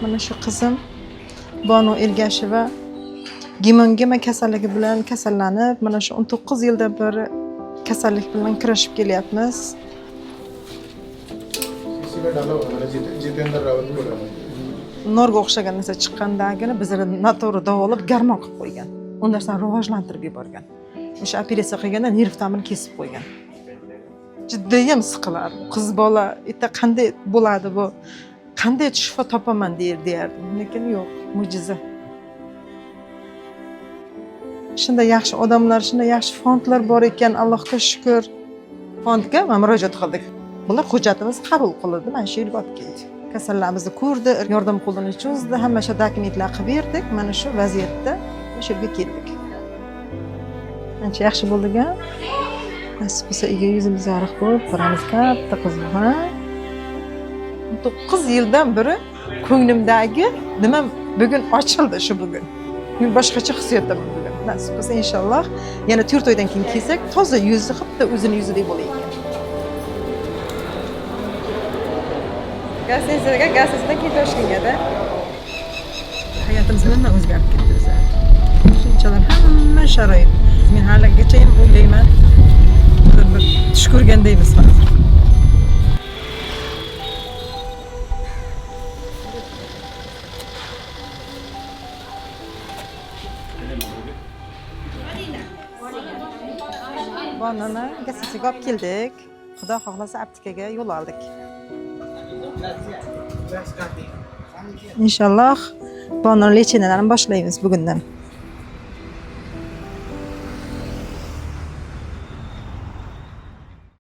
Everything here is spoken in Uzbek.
Mana shu qizim Bonu Ergasheva gemangema kasalligi bilan kasallanib, mana shu 19 yildan beri kasallik bilan kurashib kelyapmiz. किसी का डाला हुआ है जितेंद्र रावत को डाला। Norga o'xshagan narsa chiqqandagina bizlar noto'g'ri davolab garmon qilib qo'ygan. U narsani rivojlantirib yuborgan. O'sha operatsiya qilganda nerv tamirini kesib qo'ygan. Jiddiy siqilardim. Qiz bola erta qanday bo'ladi bu? Qanday shifo topaman deyardim. Lekin yo'q, mo'jiza. Shunday yaxshi odamlar, shunday yaxshi fondlar bor ekan, Allohga shukr. Fondga mana murojaat qildik. Bular hujjatimiz qabul qilindi, mana shu yerga olib keldi. Kasallarimizni ko'rdi, yordam qo'lini cho'zdi, hamma shu dokumentlar qilib berdik. Mana shu vaziyatda shu yerga keldik. Ancha yaxshi bo'ldik a? Nasib bo'lsa uyga yuzimiz yorug' bo'lib boramiz katta qiz, ha? 9 yildan beri ko'nglimdagi nima bugun ochildi shu bugun. Men boshqacha hissiyotdaman bugun. Nasib bo'lsa inshaalloh yana 4 oydan keyin kelsak, toza yuzi xuddi o'zini yuzidek bo'lar ekan. Gazetaga, gazetadan keyin Toshkentga-da. Hayotimiz nima o'zgarib ketdi bizlar. Shunchalar hamma sharoit. Men haligacha ham o'ylayman. Bir tush ko'rgandaymiz hozir. Bonani gazetaga olib keldik. Xudo xohlasa aptekaga yo'l oldik. Inshaalloh Bonani lecheniyalarni boshlaymiz bugundan.